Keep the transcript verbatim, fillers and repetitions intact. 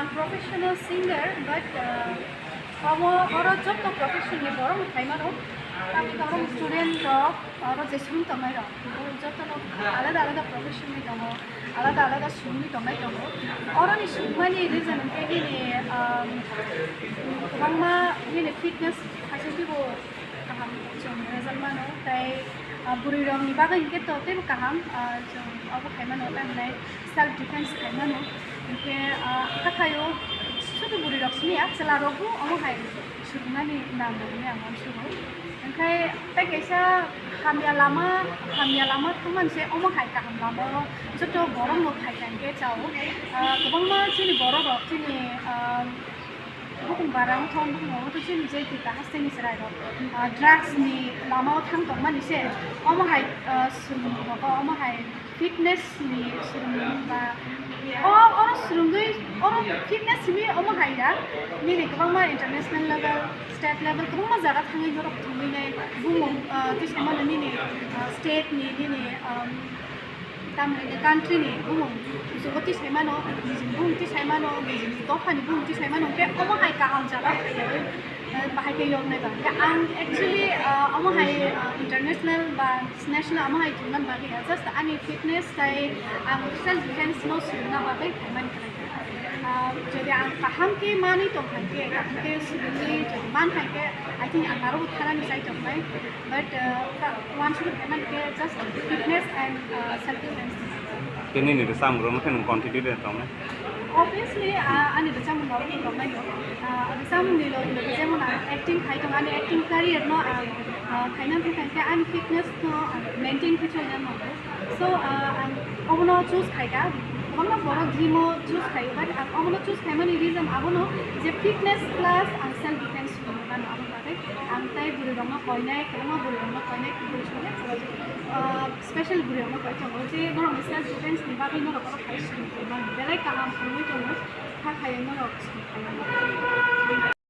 Ang professional singer, but, uh, omo oro joto profession ni borok no khaimano. Tamni oro student rok, oro je sung tongnai rok, joto no alada alada profession ni tongo, alada alada sung ni tongnai tongo. Oro ni sungmani reason hwnkhe nini, um, kwbangma nini fitness khaising teibo kaham chwng result mano, tei, ah, bwrwi rok ni bagwi hwnkhe to teibo kaham, ah, chwng obo khai mano, tamhinai self defense khai mano. Hwnkhe, ah, hakhayo sudu bwrwi rok simi ya, chwla rok bo omo hai surungnani nang rok hinwi ang uansugo. Hwnkhe tei kaisa hamya lama, hamya lama thangmani se omo hai kaham lama o joto borok no phai kha hwnkhe chao. Ah, kwbangma chini borok rok chini, ah, Bukung barang thon bukung omo to chini je kita hasteni chwrai rok, ah, drugs ni lama o thang tong mani se, omo hai, ah, swrwng rok omo hai fitness ni swrwng ba o oro swrwngwi oro fitness simi omo hai ya nini kwbangma international level, state level kwbangma jaga thangwi norok thangwi nai bumung, ah, twi saimano nini, ah, state ni nini, um, Tamni country ni bumung, muchungo tisai mano, nijini bumung tisai mano, nijini dophani bumung tisai mano, hwnkhe omo hai kaham jaga, eh, bahai khe yoknai ba. Hwnkhe ang actually, ah, omo hai, ah, international ba national omo hai thwngna bagwi ya, just ani fitness tei ang self defense no swrwngna bagwi phaimani khlai kha. Ah, jodi ang kaham khe manwi tong hai khe, kaham khe swrwngwi jodi man hai khe, I think ang aro bo thanani chai tongnai. But, uh, ka-, uansukgwi phaimani khe just fitness and, uh, self defense. Tei nini rwchapmung rokno khe nwng continue de tongnai? Obviously, uh, ani rwchapmung rok tongnai no. Uh, rwchapmung ni loge loge jemon ang acting khai tongo, ani acting career no ang, uh, khaina thangkha khe ani fitness no ang maintain khe cholna nango. So, uh, ang obono choose khaikha. Kwbangma borok gym o choose khaio, but ang obono choose khaimani reason abono je fitness plus ang self defense hinwi mano abo bagwi. Ang tei bwrwi rokno koinai, kwbangma bwrwi rokno koinai, bwrwi songya, ah, special bwrwi rokno koi tongo, je norokni self defense ni bagwi norok oro khai simi tongmani. Belai kaham phunugwi tongo, kha khaio norok simi tongmani.